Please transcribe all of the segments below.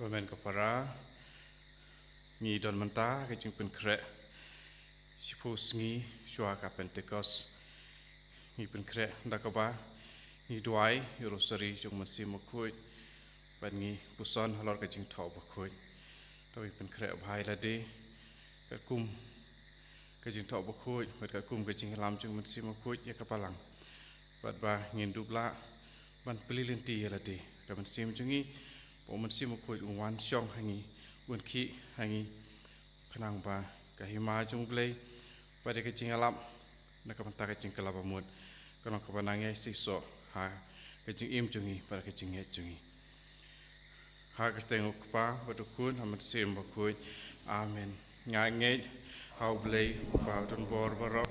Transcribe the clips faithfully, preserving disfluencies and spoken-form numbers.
Amen ka para. Ngi don mynta ka jingpynkhreh shiphew sngi shuwa ka Pentekost. Ngi pynkhreh da kaba ngi duwai ïa u Rosari jong u Mynsiem Bakhuid bad ngi puson halor ka Jingthoh Bakhuid. To ngi pynkhreh bha ïa lade katkum ka Jingthoh Bakhuid bad katkum ka jingïalam jong u Mynsiem Bakhuid ïa ka Balang. Bad ba ngin dup lah ban plie lynti ïa lade, ka mynsiem jong ngi, ba u Mynsiem Bakhuid un wan shong ha ngi, un khih ha ngi, khnang ba ka hima jong U Blei bad ïa ka jingïalap na ka bynta ka jingkylla bamut kan long kaba nang ïai seisoh ha ka jingim jong ngi bad ka jingngeit jong ngi. Ha ka kyrteng U Kpa bad U Khun, ha U Mynsiem Bakhuid. Amen. Nga ngeit ha U Blei, U Kpa u don bor baroh.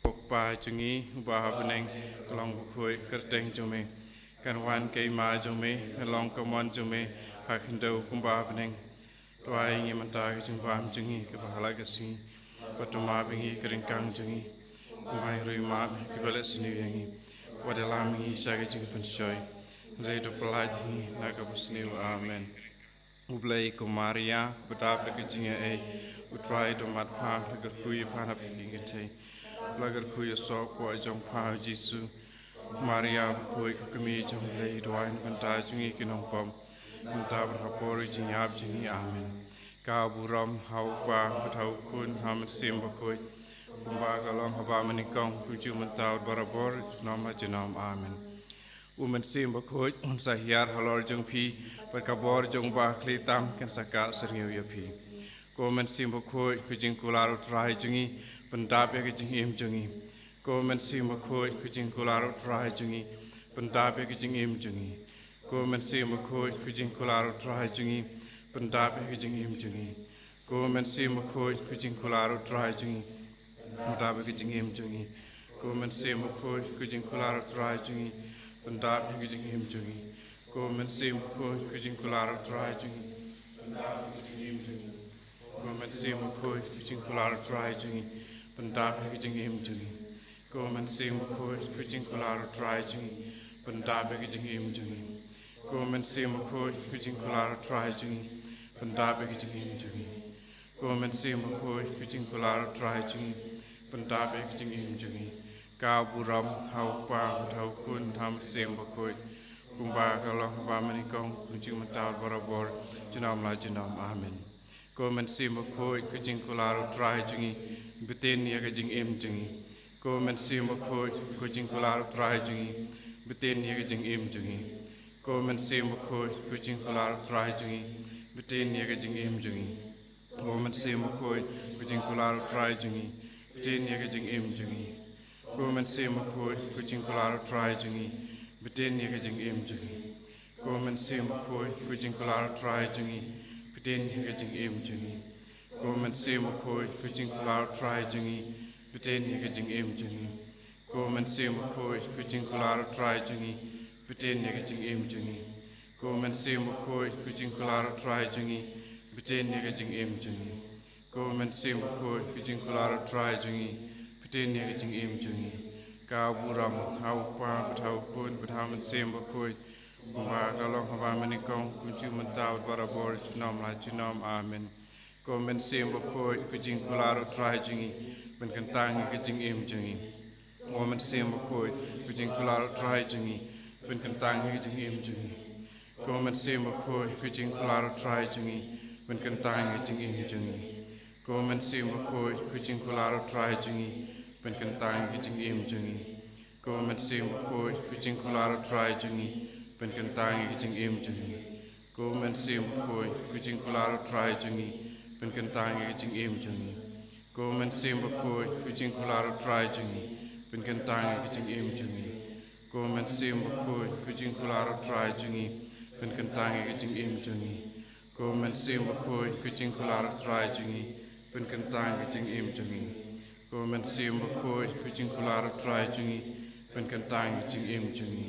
Ko Kpa jong ngi uba ha bneng, ka long bakhuid ka kyrteng jong me. Kan wan ka hima jong me, kan long ka mon jong me ha khyndew kumba ha bneng. To ai ïa ngi mynta ka jingbam jong ngi kaba ha la ka sngi. Bad to map ïa ngi ka ryngkang jong ngi, kumba ngi ruh ngi map ïa kiba leh sniew ïa ngi. Wat ïalam ïa ngi sha ka jingpynshoi, hynrei to pyllait ïa ngi na kaba sniew. Amen. U Blei, ko Maria kaba dap da ka jingaiei, U Trai u don bad pha. La kyrkhu ïa pha na pdeng ki kynthei, la kyrkhu ïa u soh hapoh jong pha, U Jisu. Maria bakhuid, ka kmie jong U Blei, duwai na ka bynta jong ngi ki nongpop, mynta bad ha por jingïap jong ngi. Amen. Ka burom ha U Kpa bad ha U Khun, ha U Mynsiem Bakhuid, kumba ka long haba mynnyngkong, kumjuh mynta bad barabor, junom la junom. Amen. U Mynsiem Bakhuid un sa hiar halor jong phi, bad ka bor jong U Bahakhlieh tam kan sa kah syrngiew ïa phi. Ko Mynsiem Bakhuid, ka jingkular U Trai jong ngi, pyndap ïa ka jingim jong ngi. Ko Mynsiem Bakhuid, ka jingkular U Trai jong ngi, pyndap ïa ka jingim jong ngi. Ko Mynsiem Bakhuid, ka jingkular U Trai jong ngi, pyndap ïa ka jingim jong ngi. Ko Mynsiem Bakhuid, ka jingkular U Trai jong ngi, pyndap ïa ka jingim jong ngi. Ko Mynsiem Bakhuid, ka jingkular U Trai jong ngi, pyndap ïa ka jingim jong ngi. Ko Mynsiem Bakhuid, ka jingkular U Trai jong ngi, pyndap ïa ka jingim jong ngi. Ko Mynsiem Bakhuid, ka jingkular U Trai jong ngi, pyndap ïa ka jingim jong ngi. Ko Mynsiem Bakhuid, ka jingkular U Trai jong ngi, pyndap ïa ka jingim jong ngi. Ko Mynsiem Bakhuid, ka jingkular U Trai jong ngi, pyndap ïa ka jingim jong ngi. Ko Mynsiem Bakhuid, ka jingkular U Trai jong ngi, pyndap ïa ka jingim jong ngi. Ka burom ha U Kpa bad ha U Khun, ha U Mynsiem Bakhuid, kumba ka long haba mynnyngkong, kumjuh mynta bad barabor, junom la junom. Amen. Ko Mynsiem Bakhuid, ka jingkular U Trai jong ngi, btin ïa ka jingim jong ngi. Ko Mynsiem Bakhuid, ka jingkular U Trai jong ngi, btin ïa ka jingim jong ngi. Ko Mynsiem Bakhuid, ka jingkular U Trai jong ngi, btin ïa ka jingim jong ngi. Ko Mynsiem Bakhuid, ka jingkular U Trai jong ngi, btin ïa ka jingim jong ngi. Ko Mynsiem Bakhuid, ka jingkular U Trai jong ngi, btin ïa ka jingim jong ngi. Ko Mynsiem Bakhuid, ka jingkular U Trai jong ngi, btin ïa ka jingim jong ngi. Ko Mynsiem Bakhuid, ka jingkular U Trai jong ngi, btin ïa ka jingim jong ngi. Ko Mynsiem Bakhuid, ka jingkular U Trai jong ngi, btin ïa ka jingim jong ngi. Ko Mynsiem Bakhuid, ka jingkular U Trai jong ngi, btin ïa ka jingim jong ngi. Ko Mynsiem Bakhuid, ka jingkular U Trai jong ngi, btin ïa ka jingim jong ngi. Ka burom ha U Kpa bad ha U Khun bad ha U Mynsiem Bakhuid, kumba ka long haba mynnyngkong, kumjuh mynta bad barabor, junom la junom. Amen. Ko Mynsiem Bakhuid, ka jingkular U Trai jong ngi, pynkyntang ïa ka jingim jong ngi. Ko Mynsiem Bakhuid, ka jingkular U Trai jong ngi, pynkyntang ïa ka jingim jong ngi. Ko Mynsiem Bakhuid, ka jingkular U Trai jong ngi, pynkyntang ïa ka jingim jong ngi. Ko Mynsiem Bakhuid, ka jingkular U Trai jong ngi, pynkyntang ïa ka jingim jong ngi. Ko Mynsiem Bakhuid, ka jingkular U Trai jong ngi, pynkyntang ïa ka jingim jong ngi. Ko Mynsiem Bakhuid, ka jingkular U Trai jong ngi, pynkyntang ïa ka jingim jong ngi. Ko Mynsiem Bakhuid, ko jingkular U Trai jong ngi, pynkyntang ïa ka jingim jong ngi. Ko Mynsiem Bakhuid, ko jingkular U Trai jong ngi, pynkyntang ïa ka jingim jong ngi. Ko Mynsiem Bakhuid, ko jingkular U Trai jong ngi, pynkyntang ïa ka jingim jong ngi. Ko Mynsiem Bakhuid, ko jingkular U Trai jong ngi, pynkyntang ïa ka jingim jong ngi.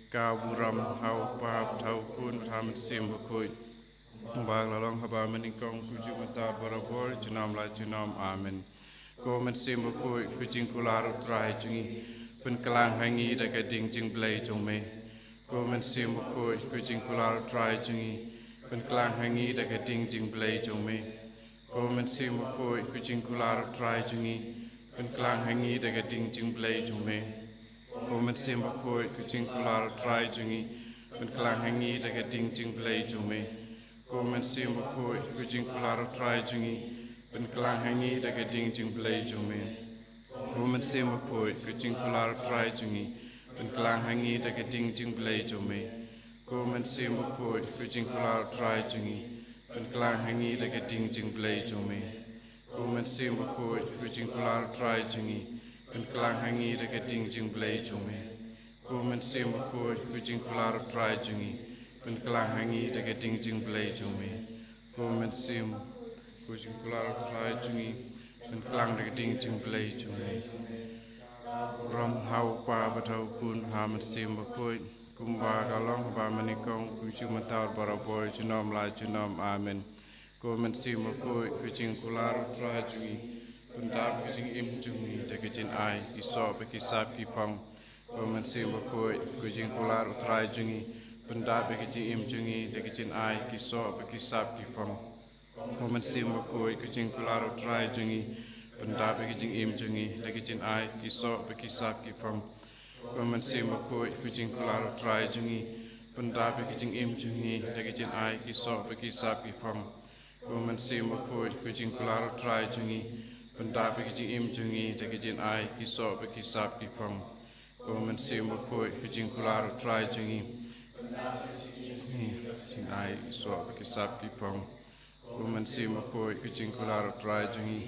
Ka burom ha U Kpa, bad ha U Khun, bad ha U Mynsiem Bakhuid. Kumba la long haba mynnyngkong, kumjuh mynta, barabor, junom la junom. Amen. Ko Mynsiem Bakhuid, ko jingkular U Trai jong ngi, pynklang ha ngi da ka ding jingblei jong me. Ko Mynsiem Bakhuid, ko jingkular U Trai jong ngi, pynklang ha ngi da ka ding jingblei jong me. Ko Mynsiem Bakhuid, ko jingkular U Trai jong ngi, pynklang ha ngi da ka ding jingblei jong me. Ko Mynsiem Bakhuid, ko jingkular U Trai jong ngi, pynklang ha ngi da ka ding jingblei jong me. Ko Mynsiem Bakhuid, ko jingkular U Trai jong ngi, pynklang ha ngi da ka ding jingblei jong me. Ko Mynsiem Bakhuid, ko jingkular U Trai jong ngi, pynklang ha ngi da ka ding jingblei jong me. Ko Mynsiem Bakhuid, ko jingkular U Trai jong ngi, pynklang ha ngi da ka ding jingblei jong me. Ko Mynsiem Bakhuid, ko jingkular U Trai jong ngi, pynklang ha ngi da ka ding jingblei jong me. Ko Mynsiem Bakhuid, ko jingkular U Trai jong ngi, pynklang ha ngi da ka ding jingblei jong me. Ko Mynsiem, ko jingkular U Trai jong ngi, pynklang da ka ding jingblei jong me. Burom ha U Kpa, bad ha U Khun, ha U Mynsiem Bakhuid. Kumba ka long haba mynnyngkong, kumjuh mynta, barabor, junom la junom. Amen. Ko Mynsiem Bakhuid, ko jingkular U Trai jong ngi, pyndap ïa ka jingim jong ngi da ka jingai, ki soh bad ki sap ki phong. Ko Mynsiem Bakhuid, ko jingkular U Trai jong ngi, pyndap ïa ka jingim jong ngi da ka jingai, ki soh bad ki sap ki phong. Ko Mynsiem Bakhuid, ko jingkular U Trai jong ngi, pyndap ïa ka jingim jong ngi da ka jingai, ki soh bad ki sap ki phong. Ko Mynsiem Bakhuid, ko jingkular U Trai jong ngi, pyndap ïa ka jingim jong ngi da ka jingai, ki soh bad ki sap ki phong. Ko Mynsiem Bakhuid, ko jingkular U Trai jong ngi, pyndap ïa ka jingim jong ngi da ka jingai, ki soh bad ki sap ki phong. Ko Mynsiem Bakhuid, ko jingkular U Trai jong ngi, pyndap ïa ka jingim jong ngi da ka jingai, ki soh bad ki sap ki phong. Ko Mynsiem Bakhuid, ko jingkular U Trai jong ngi,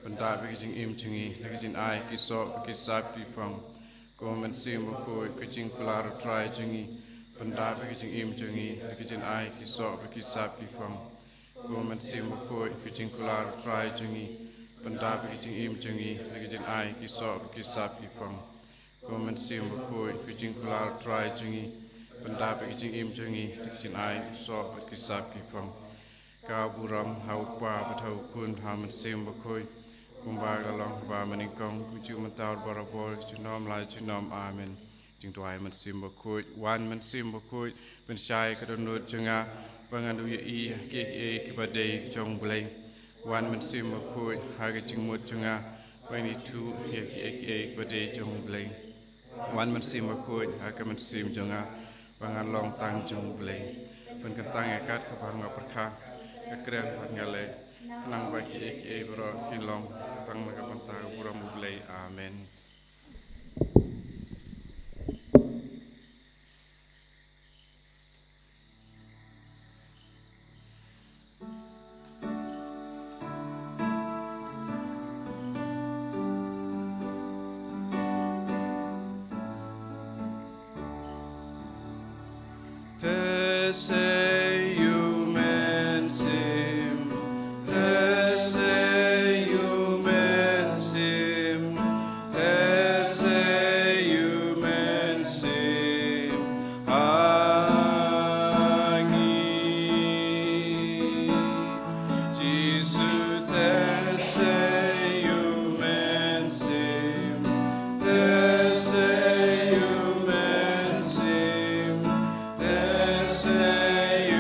pyndap ïa ka jingim jong ngi da ka jingai, ki soh bad ki sap ki phong. Ko Mynsiem Bakhuid, ko jingkular U Trai jong ngi, pyndap ïa ka jingim jong ngi da ka jingai, ki soh bad ki sap ki phong. Ko Mynsiem Bakhuid, ko jingkular U Trai jong ngi, pyndap ïa ka jingim jong ngi da ka jingai, ki soh bad ki sap ki phong. Ko Mynsiem Bakhuid, ko jingkular U Trai jong ngi, pyndap ïa ka jingim jong ngi da ka jingai, ki soh bad ki sap ki phong. Ka burom ha U Kpa, bad ha U Khun, ha U Mynsiem Bakhuid. Kumba ka long haba mynnyngkong, kumjuh mynta, barabor, junom la junom. Amen. Jingduwai Mynsiem Bakhuid. Wan Mynsiem Bakhuid, pynshai ka dohnud jong nga, ba ngan ïohi ïa kiei kiei kiba dei jong U Blei. Wan Mynsiem Bakhuid, ha ka jingmut jong nga, ba ngan ithuh ïa kiei kiei kiba dei jong U Blei. Wan Mynsiem Bakhuid, ha ka mynsiem jong nga, ba ngan long tang jong U Blei. Pynkyntang ïa kat kaba nga pyrkhat, ka kren bad nga leh, khnang ba kiei kiei baroh kin long tang na ka bynta ka burom U Blei. Amen. Te sei u mynsiem, te sei u mynsiem, te sei u mynsiem ha ngi. Jisu, te sei u mynsiem, te sei u mynsiem, te sei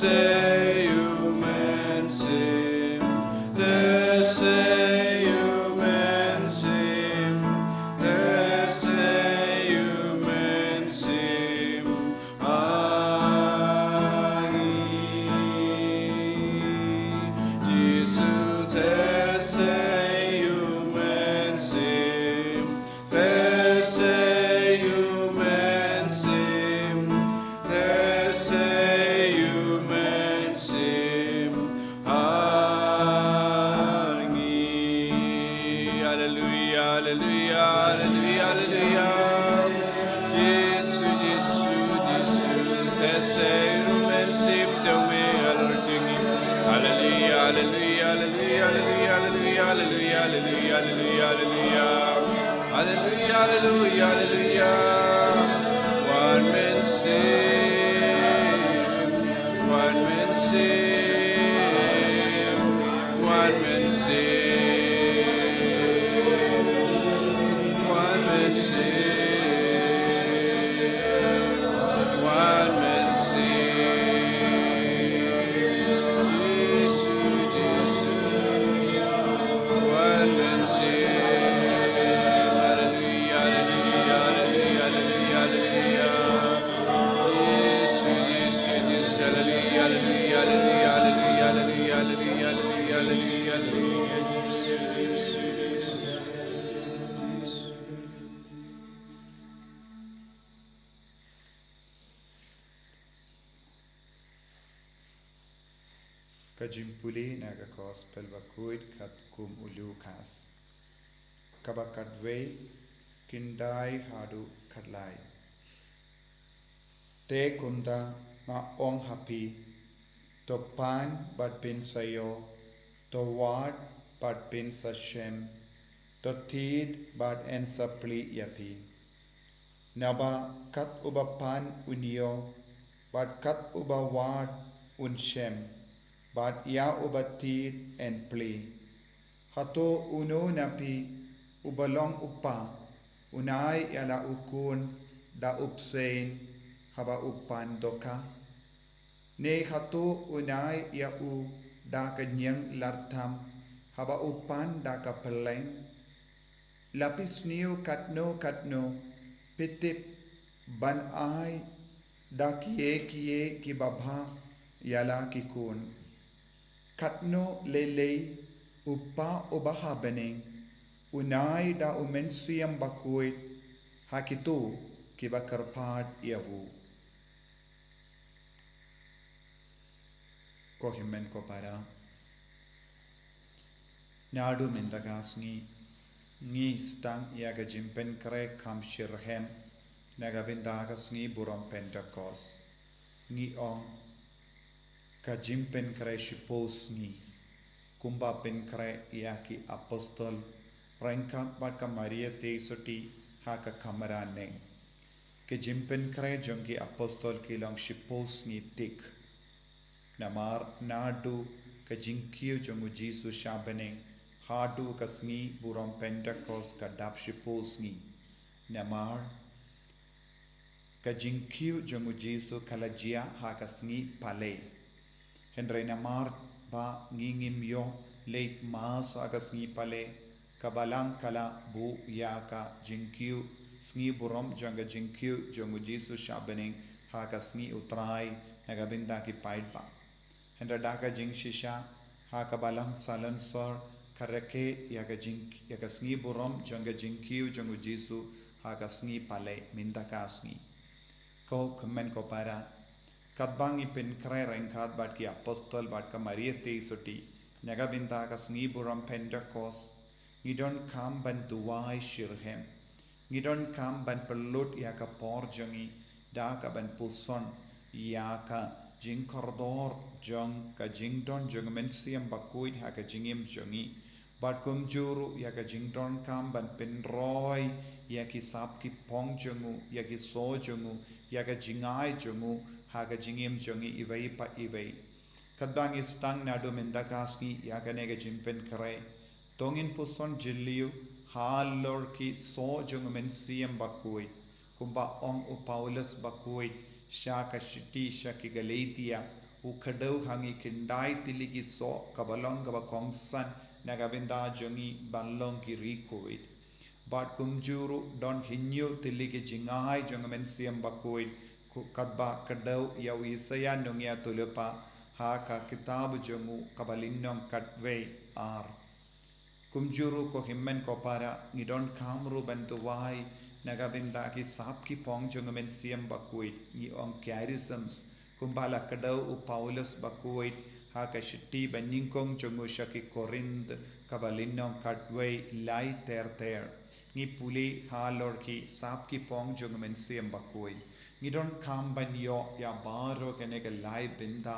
Te ïa u Mynsiem, te ïa u Mynsiem, te ïa u Mynsiem ha ngi. Jisu, te ïa u Mynsiem, te ïa u Mynsiem, te ïa u Mynsiem ha ngi. Haleluia, haleluia, haleluia, haleluia. Jisu, Jisu, Jisu, te ïa u Mynsiem jong me halor jong ngi. Haleluia, haleluia, haleluia, haleluia, haleluia, haleluia, haleluia, haleluia. Haleluia, haleluia, haleluia. Wan Mynsiem, Wan Mynsiem, Wan Mynsiem, Wan Mynsiem, Wan Mynsiem. Jisu, Jisu, Wan Mynsiem. Haleluia, haleluia, haleluia, haleluia, haleluia. Jisu, Jisu, Jisu, haleluia, haleluia, haleluia. Jisu, Jisu, Jisu. Ka jingpule na ka Gospel bakhuid katkum u Lukas. Kaba khatwei, khyndai haduh khatlai. Te kumta nga ong ha phi, to pan bad phin sa ïoh, to wad bad phin sa shem, to thied bad yn sa plie ïa phi. Naba kat uba pan un ïoh, bad kat uba wad un shem, bad ïa uba thied yn plie. Hato uno na phi uba long u kpa un ai ïa la u khun da u bseiñ haba u pan dohkha? Ne hato un ai ïa u da ka ñiang lartham haba u pan da ka pylleng? La phi sniew katno katno, phi tip ban ai da kiei kiei kiba bha ïa la ki khun. Katno lei lei u Kpa uba ha bneng un ai da u Mynsiem Bakhuid ha kito kiba kyrpad ïa u. Ko hynmen ko para, naduh mynta ka sngi ngi sdang ïa ka jingpynkhreh kham shitrhem na ka bynta ka sngi burom Pentekost. Ngi ong ka jingpynkhreh shiphew sngi, kumba pynkhreh ïa ki apostol ryngkat bad ka Maria Theisotti ha ka kamra neng. Ka jingpynkhreh jong ki apostol ki long shiphew sngi tik. Namar naduh ka jingkiew jong u Jisu sha bneng haduh ka sngi burom Pentekost ka dap shiphew sngi. Namar ka jingkiew jong u Jisu ka la jia ha ka sngi Palei. Hynrei namar ba ngi ngim ïoh leit Mass ha ka sngi Palei, ka Balang ka la buh ïa ka jingkiew sngi burom jong ka jingkiew jong u Jisu sha bneng ha ka sngi U Trai na ka bynta ki paidbah. Hynrei da ka jingshisha ha ka Balang Salonsor ka rakhe ïa ka jing, ïa ka sngi burom jong ka jingkiew jong u Jisu ha ka sngi Palei mynta ka sngi. Ko hynmen ko para, katba ngi pynkhreh ryngkat bad ki apostol bad ka Maria Theisotti na ka bynta ka sngi burom Pentekost, ngi donkam ban duwai shitrhem. Ngi donkam ban pynlut ïa ka por jong ngi da ka ban puson ïa ka jingkordor jong ka jingdon jong u Mynsiem Bakhuid ha ka jingim jong ngi. Bad kumjuh ruh ïa ka jingdonkam ban pynroi ïa ki sap ki phong jong u, ïa ki soo jong u, ïa ka jingai jong u ha ka jingim jong ngi iwei pa iwei. Katba ngi sdang naduh mynta ka sngi ïa kane ka jingpynkhreh, to ngin puson jylliew halor ki soo jong u Mynsiem Bakhuid. Kumba ong u Paulus Bakhuid sha ka shithi sha ki Galatia, u kdew ha ngi khyndai tylli ki soh kaba long kaba kongsan na ka bynta jong ngi ban long ki riewkhuid. Bad kumjuh ruh don hynñiew tylli ki jingai jong u Mynsiem Bakhuid, ku katba kdew ïa u Isaïah nongïathuhlypa ha ka kitab jong u kaba lynnong khatwei ar. Kumjuh ruh ko hynmen ko para, ngi donkam ruh ban duwai na ka bynta ki sap ki phong jong u Mynsiem Bakhuid, ngi ong charisms, kumba la kdew u Paulus Bakhuid ha ka shithi banyngkong jong u sha ki Korinth kaba lynnong khatwei, lai ter ter. Ngi pule halor ki sap ki phong jong u Mynsiem Bakhuid. Ngi donkam ban ïoh ïa baroh kane ka lai bynta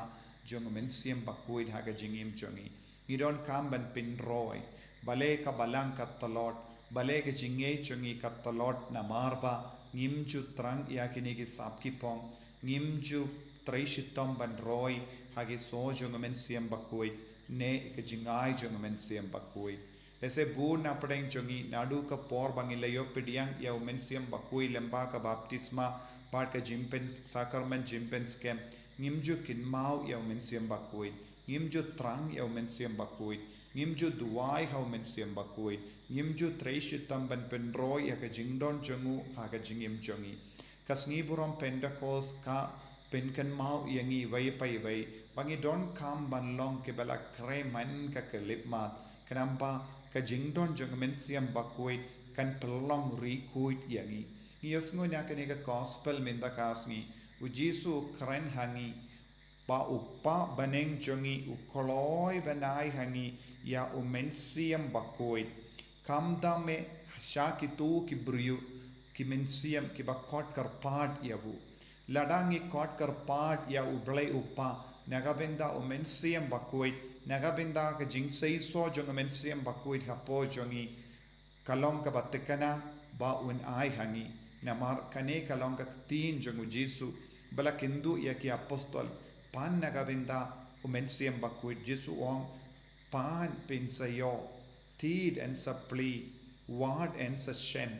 jong u Mynsiem Bakhuid ha ka jingim jong ngi. Ngi donkam ban pynroi, balei ka balang ka tlot, balei ka jingngeit jong ngi ka tlot, namar ba ngim ju thrang ïa kine ki sap ki phong, ngim ju trei shitom ban roi ha ki soh jong u Mynsiem Bakhuid ne ka jingai jong u Mynsiem Bakhuid. Lehse bun na pdeng jong ngi naduh ka por ba ngi la ïoh pdiang ïa u Mynsiem Bakhuid lyngba ka baptisma bad ka jingpyn, sakramen jingpynskhem, ngim ju kynmaw ïa u Mynsiem Bakhuid, ngim ju thrang ïa u Mynsiem Bakhuid, ngim ju duwai ha u Mynsiem Bakhuid, ngim ju trei shitom ban pynroi ïa ka jingdon jong u ha ka jingim jong ngi. Ka sngi burom Pentecost ka pynkynmaw ïa ngi iwei pa iwei ba ngi donkam ban long kiba la khreh man ka khyllipmat, khnang ba ka jingdon jong u Mynsiem Bakhuid kan pynlong riewkhuid ïa ngi. Ngi ïohsngew na kane ka gospel mynta ka sngi, u Jisu u kren ha ngi ba u Kpa bneng jong ngi u kloi ban ai ha ngi ïa u Mynsiem Bakhuid. Khamtam eh sha kito ki briew, ki mynsiem kiba khot kyrpad ïa u. Lada ngi khot kyrpad ïa u Blei u Kpa na ka bynta u Mynsiem Bakhuid, na ka bynta ka jingseisoh jong u Mynsiem Bakhuid hapoh jong ngi, ka long kaba thikna ba un ai ha ngi. Namar kane ka long ka ktien jong u Jisu ba la kynduh ïa ki apostol, pan na ka bynta u Mynsiem Bakhuid. Jisu u ong, pan, phin sa ïoh, thied, yn sa plie, wad, yn sa shem.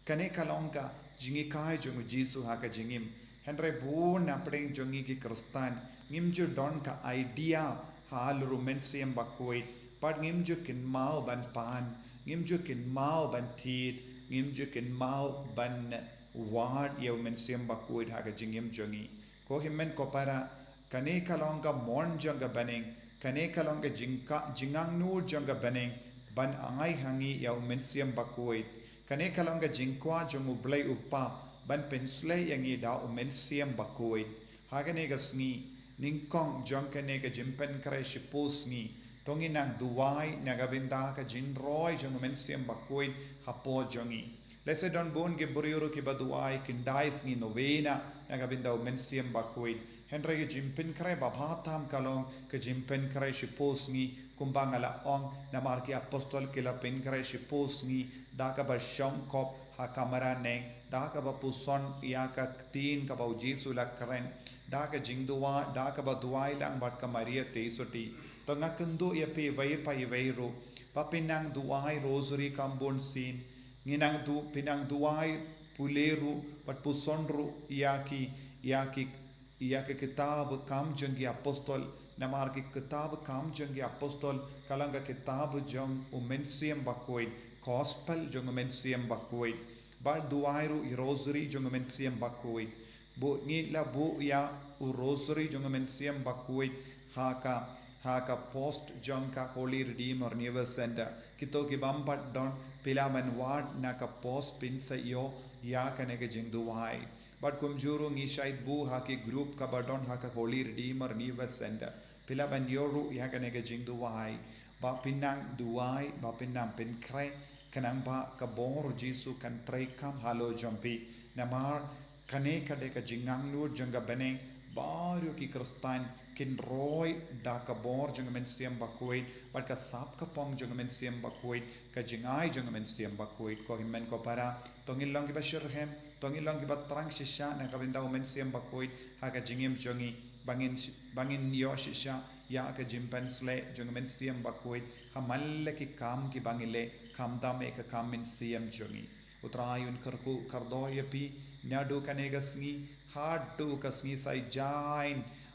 Kane ka long ka jinghikai jong u Jisu ha ka jingim. Hynrei bun na pdeng jong ngi ki Khristan ngim ju don ka idea halor u Mynsiem Bakhuid, bad ngim ju kynmaw ban pan, ngim ju kynmaw ban thied, ngim ju kynmaw ban wad ïa u Mynsiem Bakhuid ha ka jingim jong ngi. Ko hynmen ko para, kane ka long ka mon jong ka bneng, kane ka long ka jingka, jingangnud jong ka bneng ban ai ha ngi ïa u Mynsiem Bakhuid. Kane ka long ka jingkwah jong u Blei u Kpa ban pynshlei ïa ngi da u Mynsiem Bakhuid. Ha kane ka sngi, nyngkong jong kane ka jingpynkhreh shiphew sngi, to ngin nang duwai na ka bynta ka jingroi jong u Mynsiem Bakhuid hapoh jong ngi. Lehse don bun ki briew ruh kiba duwai khyndai sngi novena na ka bynta u Mynsiem Bakhuid. Hynrei ka jingpynkhreh ba bha tam ka long ka jingpynkhreh shiphew sngi, kumba nga la ong, namar ki apostol ki la pynkhreh shiphew sngi da kaba shongkop ha kamra neng, da kaba puson ïa ka ktien kaba u Jisu u la kren, da ka jingduwai, da kaba duwai lang bad ka Maria Theisotti. To nga kynduh ïa phi iwei pa iwei ruh ba phin nang duwai rosary kham bun sien. Ngin nang du, phin nang duwai pule ruh bad puson ruh ïa ki, ïa ki, ïa ki kitab kam jong ki apostol. Namar ki kitab kam jong ki apostol ka long ka kitab jong u Mynsiem Bakhuid, gospel jong u Mynsiem Bakhuid. Bad duwai ruh i rosary jong u Mynsiem Bakhuid. Buh, ngi la buh ïa u rosary jong u Mynsiem Bakhuid ha ka, ha ka post jong ka Holy Redeemer Renewal Center. Kito ki bym pat don, phi lah ban wad na ka post, phin sa ïoh ïa kane ka jingduwai. Bad kumjuh ruh ngi shait buh ha ki group kaba don ha ka Holy Redeemer Renewal Center. Phi lah ban ïoh ruh ïa kane ka jingduwai. Ba phin nang duwai, ba phin nang pynkhreh, khnang ba ka bor u Jisu kan treikam halor jong phi. Namar kane ka dei ka jingangnud jong ka bneng, baroh ki Khristan kin roi da ka bor jong u Mynsiem Bakhuid, bad ka sap ka phong jong u Mynsiem Bakhuid, ka jingai jong u Mynsiem Bakhuid. Ko hynmen ko para, to ngin long kiba shitrhem, to ngin long kiba thrang shisha na ka bynta u Mynsiem Bakhuid ha ka jingim jong ngi, ba ngin, ba ngin ïoh shisha ïa ka jingpynshlei jong u Mynsiem Bakhuid ha man la ki kam kiba ngi leh, khamtam eh ka kam mynsiem jong ngi. U Trai un kyrkhu kyrdoh ïa phi naduh kane ka sngi haduh ka sngi sa ïaid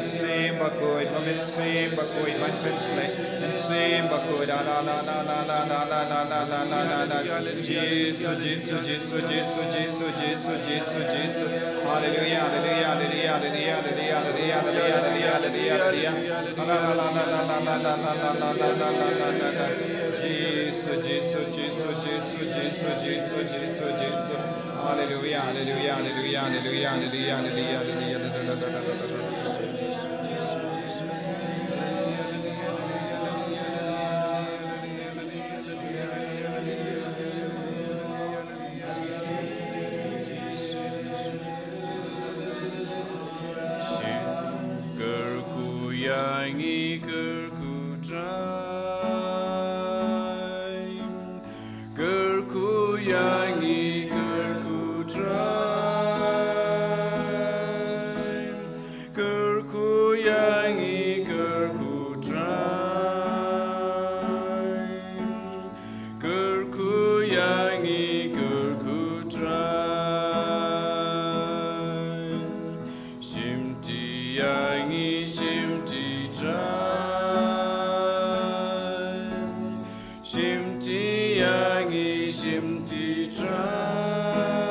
Mynsiem Bakhuid, Mynsiem Bakhuid, Mynsiem Bakhuid, la la la la la la la la la la la la la. Jisu, Jisu, Jisu, Jisu, Jisu, Jisu, Jisu, Jisu. Haleluya, haleluya, haleluya, haleluya, haleluya, haleluya, haleluya, haleluya, haleluya, haleluya. La la la la la la la la la la la la la la la. Jisu, Jisu, Jisu, Jisu, Jisu, Jisu, Jisu, Jisu. Haleluya, haleluya, haleluya, haleluya, haleluya, haleluya, haleluya. Kyrkhu ïa ngi, kyrkhu Trai. Kyrkhu ïa ngi, kyrkhu Trai. Kyrkhu ïa ngi, kyrkhu Trai. Kyrkhu ïa ngi, kyrkhu Trai. Shimti ïa ngi, shimti Trai. Shimti ïa ngi, shimti Trai.